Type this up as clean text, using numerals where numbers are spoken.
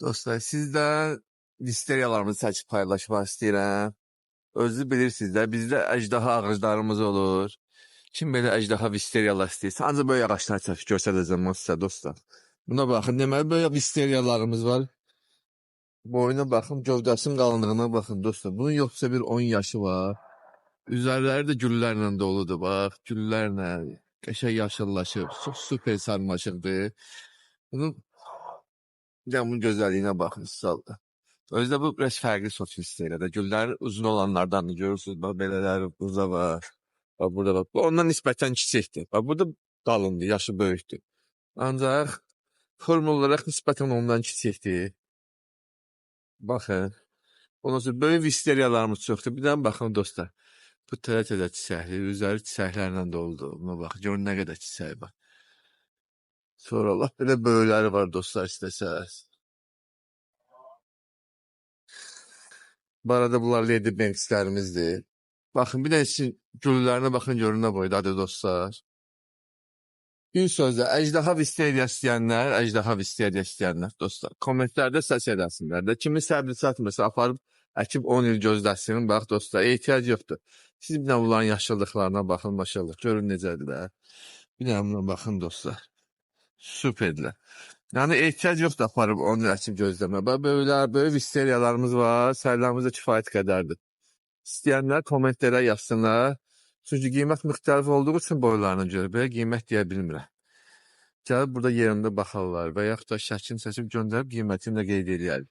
Dostlar, sizdən listeriyalarımızı çəkib paylaşmaq istəyirəm. Özünüz bilirsiniz də, bizdə əjdaha ağaclarımız olur. Kim belə əjdaha visteriyalar istəyirsə, ancaq böyük ağaclar çəkib göstərəcəm mən sizə dostlar. Buna baxın, deməli böyük visteriyalarımız var. Boyuna baxın, gövdəsinin qalınlığına baxın dostlar. Bunun yoxsa bir 10 yaşı var. Üzərləri də güllərlə doludur, bax, güllərlə qəşəng yaşıllaşıb, çox super sarmaşıqdır. Bunun, bir də bunun gözəlliyinə baxın, salda. Özü də bu biraz fərqli sort visteriyadır. Gülləri uzun olanlardandır, görürsünüz, bax, belələri burada var. Bax, burada bax. Bu ondan nisbətən kiçikdir. Bax, bu da qalındır, yaşı böyükdür. Ancaq form olaraq nisbətən ondan kiçikdir. Baxın. Ondan sonra böyük visteriyalarımız çoxdur. Bir dənə baxın dostlar. Bu təzə-təzə çiçəkli, üzəri çiçəklərlə doludur. Buna bax, görün nə qədər çiçək var. Sonra lap belə böyükləri var dostlar istəsəz. Bu arada bunlar Lady Banks'lərimizdir. Baxın, bir də sizin güllərinə baxın, görün nə boydadır dostlar. Bir sözlə, əjdaha visteriya istəyənlər, əjdaha visteriya istəyənlər dostlar, kommentlərdə səs eləsinlər də. Kimin səbri çatmırsa, aparıb əkib 10 il gözləsin. Bax dostlar, ehtiyac yoxdur. Siz bir dənə bunların yaşıllıqlarına baxın, maşallah. Görün necədirlər. Bir dənə buna baxın dostlar. Superdirlər. Yəni ehtiyac yoxdur aparıb 10 il əkib gözləmə. Bax böyüklər, böyük visteriyalarımız var. Saylarımız da kifayət qədərdir. İstəyənlər kommentlərə yazsınlar. Çünki qiymət müxtəlif olduğu üçün boylarına görə belə qiymət deyə bilmirəm. Gəlib burada yerində baxarlar və yaxud da şəklini çəkib göndərib qiymətini də qeyd eləyərik.